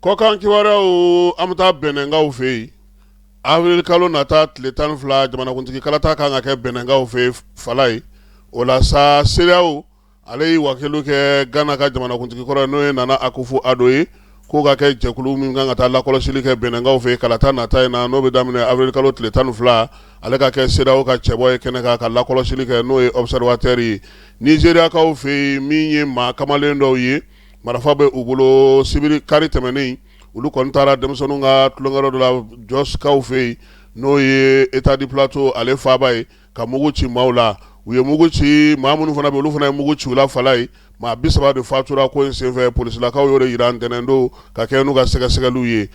Kɔkan kibaruyaw, an bɛ taa Bɛnɛnkaw fɛ yen. Avril kalo nata tile 12, jamanakuntigi kalata kan ka kɛ Bɛnɛnkaw fɛ yen Falaye. O la sa, CEDEAO ale ye wakilu kɛ Gana ka jamanakuntigi kɔrɔ, n'o ye Nana Akufo Addo ye, k'o ka kɛ jɛkulu min kan ka taa lakɔlɔsili kɛ Bɛnɛnkaw fɛ yen kalata nata in na, n'o bɛ daminɛ avril kalo tile 12. Ale ka kɛ CEDEAO ka cɛbɔ ye kɛnɛ kan ka lakɔlɔsili kɛ, n'o ye observateur ye. Nizeriyakaw fɛ yen, min ye maa kamalen dɔw ye, marifa bɛ u bolo, sibiri kari tɛmɛnen, olu kɔni taara denmisɛnninw ka tulonkɛyɔrɔ dɔ la Jɔsikaw fɛ yen, n'o ye État du Plateau ale faaba ye, ka mugu ci maaw la. U ye mugu ci maa minnu fana bɛ, olu fana ye mugu ci u la Falaye. Maa 30 de fatura ko in senfɛ. Polisilakaw y'o de jira ntɛnɛn don ka kɛ n'u ka sɛgɛsɛgɛliw ye.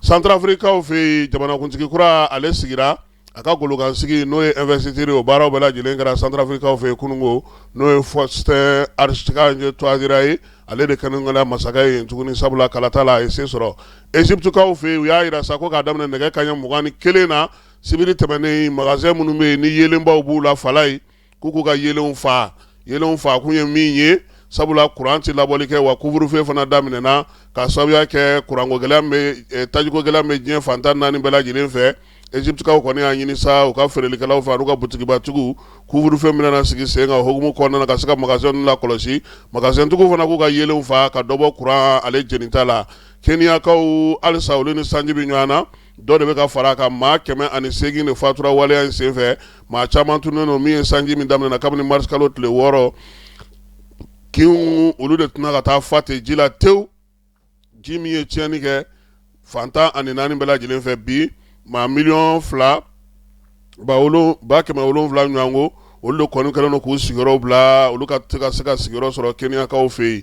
Santarafirikaw fɛ yen, jamanakuntigi kura ale sigira a ka golokansigi, n'o ye investiture, o baaraw bɛɛ lajɛlen kɛra Santarafirikaw fɛ yen kununko, n'o ye Faustin Archange Touadéra ye. Ale de kɛlen kɛra masakɛ ye tuguni, sabula kalata la a ye se sɔrɔ. Égyptekaw fɛ yen, u y'a jira sa ko k'a daminɛ nɛgɛ kanɲɛ 21 na sibiri tɛmɛnen, magasin minnu bɛ yen ni yeelenbaw b'u la Falaye, k'u k'u ka yeelenw fa. Yeelenw fa kun ye min ye, sabula kuran tɛ labɔli kɛ, wa couvre-feu fana daminɛna ka sababuya kɛ kuranko gɛlɛya bɛ, tajiko gɛlɛya bɛ diɲɛ fan 14 bɛɛ lajɛlen fɛ. Égyptekaw kɔni y'a ɲini sa u ka feerelikɛlaw fɛ, u ka butigibatigiw, couvre-feu min nana sigi sen kan hukumu kɔnɔna na, ka se ka magasin ninnu lakɔlɔsi. Magasintigiw fana k'u ka yeelenw fa ka dɔ bɔ kuran ale jenita la. Keniyakaw halisa, olu ni sanji bɛ ɲɔgɔn na, dɔ de bɛ ka fara a kan. Maa 108 de fatura waleya in senfɛ, maa caman tununnen don. Min ye sanji min daminɛna kabini mars kalo tile 6, kinw olu de tɛna ka taa fa ten ji la tewu. Ji min ye tiɲɛni kɛ fan 14 bɛɛ lajɛlen fɛ bi, maa miliyɔn fila ba 700 ɲɔgɔn ko, olu de kɔni kɛlen don k'u sigiyɔrɔ bila, olu ka se ka sigiyɔrɔ sɔrɔ Keniyakaw fɛ yen.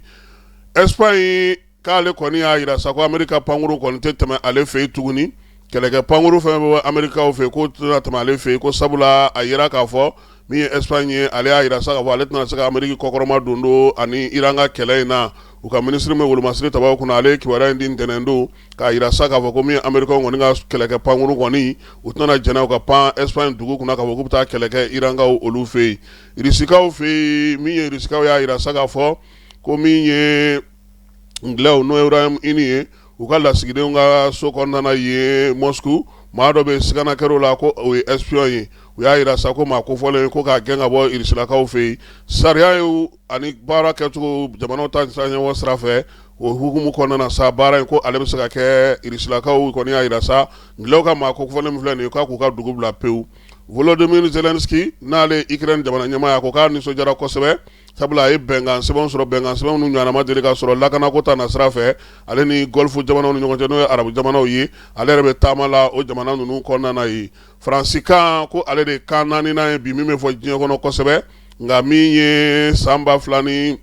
Espagne k'ale kɔni y'a jira sa ko Ameriki ka pankuru kɔni tɛ tɛmɛ ale fɛ yen tuguni. Kɛlɛkɛ pankuru fɛn bɛ Amerikaw fɛ yen, k'o tɛna tɛmɛ ale fɛ yen, ko sabula a yira k'a fɔ min ye Espagne ye, ale y'a jira sa k'a fɔ ale tɛna se ka Ameriki kɔkɔrɔma don don ani Iran ka kɛlɛ in na. U ka minisiri min wolomasiri tabaw kunna, ale ye kibaruya in di ntɛnɛn don k'a jira sa k'a fɔ ko min ye Amerikaw kɔni ka kɛlɛkɛ pankuru kɔni, u tɛna jɛn u ka pan Espagne dugu kunna k'a fɔ k'u bɛ taa kɛlɛ kɛ Irankaw olu fɛ yen. Irisikaw fɛ yen, min ye Irisikaw y'a jira sa k'a fɔ ko min ye Anglais, n'o ye Royaume-Uni ye, u ka lasigidenw ka so kɔnɔna ye Moscou, maa dɔ bɛ sigana kɛr'o la ko o ye espion ye. U y'a jira sa ko maa kofɔlen ko k'a gɛn ka bɔ Irisilakaw fɛ yen. Sariya ye ani baara kɛcogo jamanaw ta ɲɔgɔn sira fɛ, o hukumu kɔnɔna na sa, baara in ko ale bɛ se ka kɛ. Irisilakaw kɔni y'a jira sa, Anglais ka maa kofɔlen min filɛ nin ye, k'a k'u ka dugu bila pewu. Volodymyr Zelensky, n'ale Ukraine jamana ɲɛmaa ye, a ko k'a nisɔndiyara kosɛbɛ, sabula a ye bɛnkan sɛbɛn sɔrɔ, bɛnkan sɛbɛn minnu ɲɔgɔnna ma deli ka sɔrɔ lakanako ta na sira fɛ ale ni Golfe jamanaw ni ɲɔgɔn cɛ, n'o ye arabu jamanaw ye. Ale yɛrɛ bɛ taama la o jamana ninnu kɔnɔna na yen. Faransikan, ko ale de kan naaninan ye bi min bɛ fɔ diɲɛ kɔnɔ kosɛbɛ. Nka min ye san 2000 ni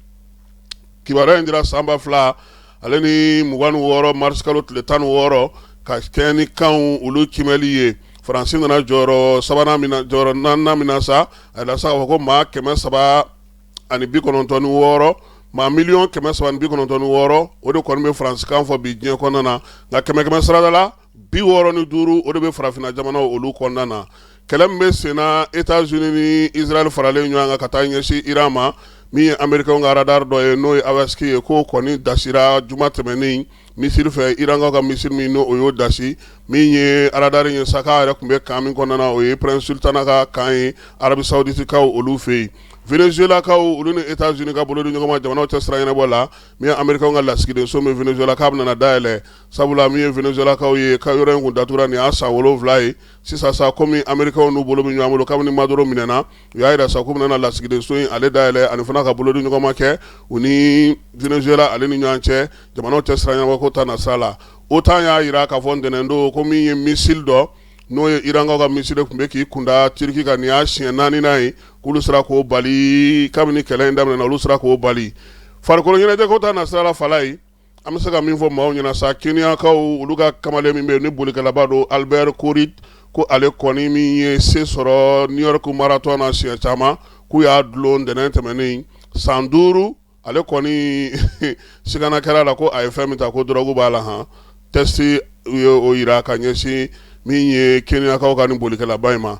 kibaruya in dira san 2026 mars kalo tile 16 ka kɛɲɛ ni kanw olu kimɛli ye, Faransi nana jɔyɔrɔ sabanan min na, jɔyɔrɔ naaninan min na sa, a yira sa k'a fɔ ko maa 396, maa miliyɔn 396, o de kɔni bɛ faransikan fɔ bi diɲɛ kɔnɔna na. Nka kɛmɛ kɛmɛ sarada la, 65, o de bɛ farafinna jamanaw olu kɔnɔna na. Kɛlɛ min bɛ senna, États-Unis ni Israël faralen ɲɔgɔn kan ka taa ɲɛsin Iran ma, min ye Américains ka radar dɔ ye, n'o ye AWACS ye, k'o kɔni dasira juma tɛmɛnen missile fɛ. Irankaw ka missile min n'o y'o dasi, min ye radar ye sa, k'a yɛrɛ tun bɛ camp min kɔnɔna na, o ye Prince Sultana ka camp ye Arabie Saoudite kaw olu fɛ yen. Venezuelakaw, olu ni États-Unis ka bolo di ɲɔgɔn ma jamanaw cɛ sira ɲɛnabɔ la, min ye Américains ka lasigidenso min Venezuela, k'a bɛna dayɛlɛ, sabula min ye Venezuelakaw ye, ka yɔrɔ in kun datugura nin y'a san 7 ye sisan sa. Komi Américains n'u bolo bɛ ɲɔgɔn bolo kabini Maduro minɛna, u y'a jira sa k'u bɛna lasigidenso in ale dayɛlɛ, ani fana ka bolodi ɲɔgɔnma kɛ u ni Venezuela ale ni ɲɔgɔn cɛ jamanaw cɛ sira ɲɛnabɔ ko ta na sira la. OTAN y'a jira k'a fɔ ntɛnɛn don ko min ye missile dɔ, n'o ye Irankaw ka missile, tun bɛ k'i kunda Turquie kan, nin y'a siɲɛ naaninan ye k'olu sera k'o bali kabini kɛlɛ in daminɛna, olu sera k'o bali. Farikolo ɲɛnajɛ ko ta na sira la, Falaye, an bɛ se ka min fɔ maaw ɲɛna sa, Kenyakaw olu ka kamalen min bɛ yen ni bolikɛlaba don, Albert Korir, ko ale kɔni min ye se sɔrɔ New York marathon na siɲɛ caman, k'u y'a dulon ntɛnɛn tɛmɛnen san 5. Ale kɔni sigana kɛra la ko a ye fɛn min ta, ko dɔrɔgu b'a la. Han, test ye o jira ka ɲɛsin min ye Kenyakaw ka nin bolikɛlaba in ma.